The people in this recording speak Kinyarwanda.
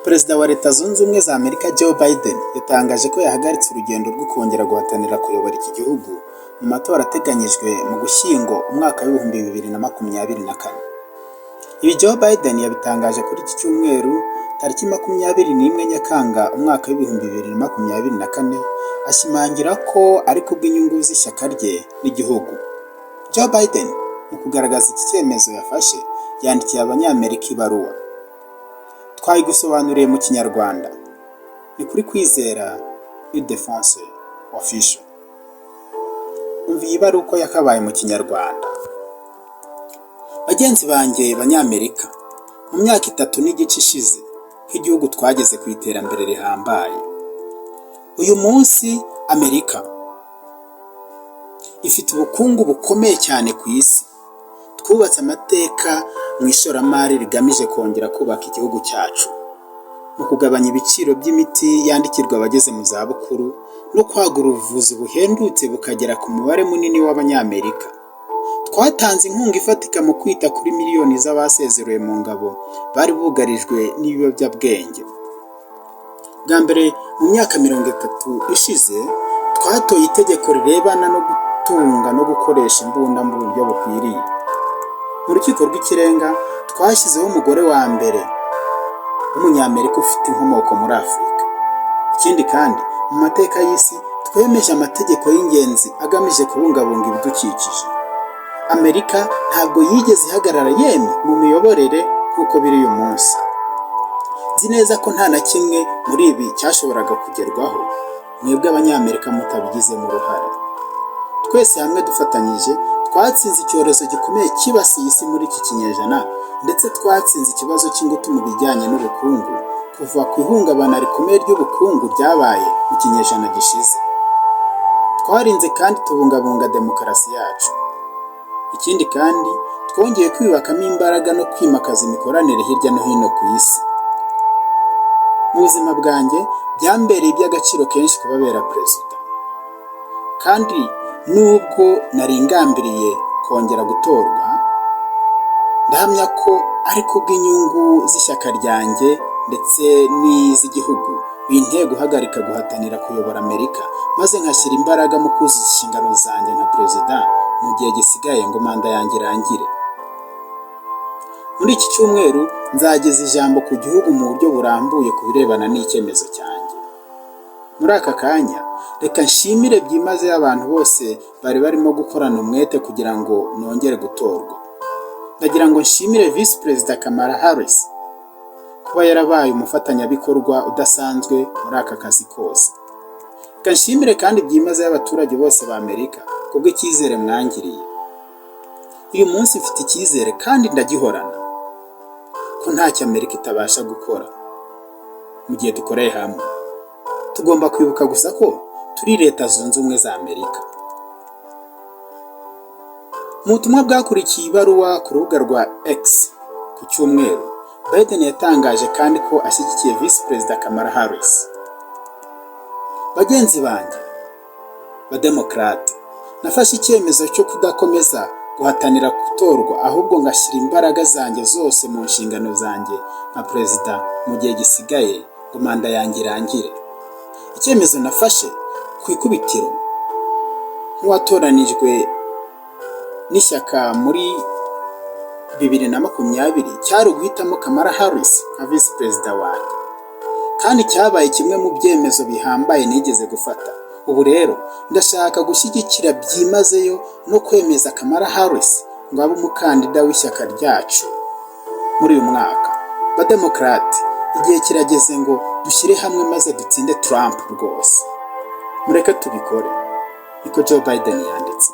Perezida wa Leta Zunze Ubumwe za Amerika Joe Biden yatangaje ko yahagaritse urugendo rwo kongera guhatanira kuyobora iki gihugu mu matora ateganyijwe mu Gushyingo umwaka w'2024. Ibi Joe Biden yabitangaje kuri iki cyumweru tariki 21 Nyakanga umwaka w'2024, ashimangira ko ari kubw'inyungu z'ishyaka rye n'igihugu. Joe Biden mu kugaragaza iki cyemezo yafashe yandikiye Abanyamerika ibaruwa. Twayigusobanuriye mu Kinyarwanda. Ni kuri Kwizera Ildephonse Official. Umva iyi baruwa uko yakabaye mu Kinyarwanda. Bagenzi banjye Banyamerika, mu myaka 3 n'igice ishize, nk'igihugu twageze ku iterambere rihambaye. Uyu munsi Amerika ifite ubukungu bukomeye cyane ku isi. Twubatse amateka mu ishoramari rigamije kongera kubaka igihugu cyacu, mu kugabanya ibiciro by'imiti yandikirwa abageze mu zabukuru no kwagura ubuvuzi buhendutse bukagera ku mubare munini w'Abanyamerika. Twatanze inkunga ifatika mu kwita kuri miliyoni z'abasezerewe mu ngabo bari bugarijwe n'ibiyobyabwenge. Bwa mbere mu myaka 30 ishize, twatoye itegeko rirebana no gutunga no gukoresha imbunda mu buryo bukwiriye. Mu Rukiko rw'Ikirenga twashyizeho umugore wa mbere w'Umunyamerika ufite inkomoko muri Afurika. Ikindi kandi, mu mateka y'isi twemeje amategeko y'ingenzi agamije kubungabunga ibidukikije. Amerika ntabwo yigeze ihagarara yemye mu miyoborere nk'uko biri uyu munsi. Nzi neza ko nta na kimwe muri ibi cyashoboraga kugerwaho mwebwe Abanyamerika mutabigizemo uruhare. Twese hamwe dufatanyije twatsinze icyorezo gikomeye cyibasiye isi muri iki kinyejana, ndetse twatsinze ikibazo cy'ingutu mu bijyanye n'ubukungu kuva ku ihungabana rikomeye ry'ubukungu ryabaye mu kinyejana gishize. Twarinze kandi tubungabunga demokarasi yacu. Ikindi kandi, twongeye kwiyubakamo imbaraga no kwimakaza imikoranire hirya no hino ku isi. Mu buzima bwanjye byambereye iby'agaciro kenshi kubabera perezida, kandi nubwo nari ngambiriye kongera gutorwa, ndahamya ko ari kubw'inyungu z'ishyaka ryanjye ndetse n'iz'igihugu binteye guhagarika guhatanira kuyobora Amerika, maze nkashyira imbaraga mu kuzuza inshingano zanjye nka perezida mu gihe gisigaye ngo manda yanjye irangire. Muri iki cyumweru nzageza ijambo ku gihugu mu buryo burambuye ku birebana n'icyemezo cyanjye. Muri aka kanya reka nshimire byimazeyo abantu bose bari barimo gukorana umwete kugira ngo nongere gutorwa. Ndagira ngo nshimire Visi Perezida Kamala Harris kuba yarabaye umufatanyabikorwa udasanzwe muri aka kazi kose. Reka nshimire kandi byimazeyo abaturage bose ba Amerika kubw'icyizere mwangiriye. Uyu munsi mfite icyizere kandi ndagihorana ko ntacyo Amerika itabasha gukora mu gihe dukoreye hamwe. Tugomba kwibuka gusa ko turi Leta Zunze Ubumwe za Amerika. Mu butumwa bwakurikiye ibaruwa ku rubuga rwa X ku cyumweru, Biden yatangaje kandi ko ashyigikiye Visi Perezida Kamala Harris. Bagenzi banjye Bademokarate, nafashe icyemezo cyo kudakomeza guhatanira gutorwa, ahubwo ngashyira imbaraga zanjye zose mu nshingano zanjye nka perezida mu gihe gisigaye ngo manda yanjye irangire. Icyemezo nafashe ku ikubitiro nk'uwatoranijwe n'ishyaka muri 2020 cyari uguhitamo Kamala Harris nka visi perezida wanjye, kandi cyabaye kimwe mu byemezo bihambaye nigeze gufata. Ubu rero ndashaka gushyigikira byimazeyo no kwemeza Kamala Harris ngo abe umukandida w'ishyaka ryacu muri uyu mwaka. Bademokarate, igihe kirageze ngo dushyire hamwe maze dutsinde Trump rwose. Mureke tubikore. Niko Joe Biden yanditse.